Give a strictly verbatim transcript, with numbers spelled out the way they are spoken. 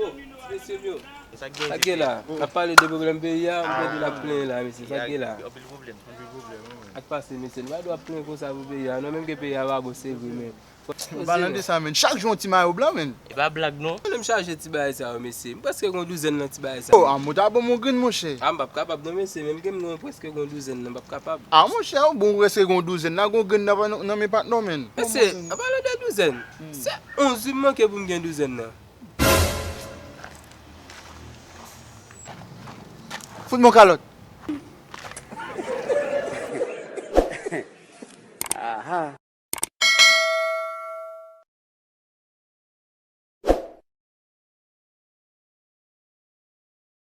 Oh, mesye m yo. Sa k gen la? N ap pale de pwoblèm peyi a, m tande l ap plenyen la, mesye. Sa k gen la? Anpil pwoblèm. Anpil pwoblèm, wi, men. Ak pase, mesye, nou pa dwe ap plenyen konsa pou peyi a non, menm ke peyi a pa bon, se vre, men. An palan de sa, menn, chak jou yon ti mayo blan, menn. E pa blag non. Mwen menm chaje ti bagay sa yo, mesye. M prèske gon douzèn nan ti bagay sa. Oh, a mwen ta ban m yon grenn, monchè. A, m p ap kapab non, mesye. Menm ke m gon prèske gon douzèn nan, m p ap kapab. A, monchè, ou bon, ou prèske gon douzèn nan, gon grenn nan, nan, nan men patnè w, menn. Mesye, an palan de douzèn, se onz wi m manke pou m gen douzèn nan. Fout mwen kalòt. Aha.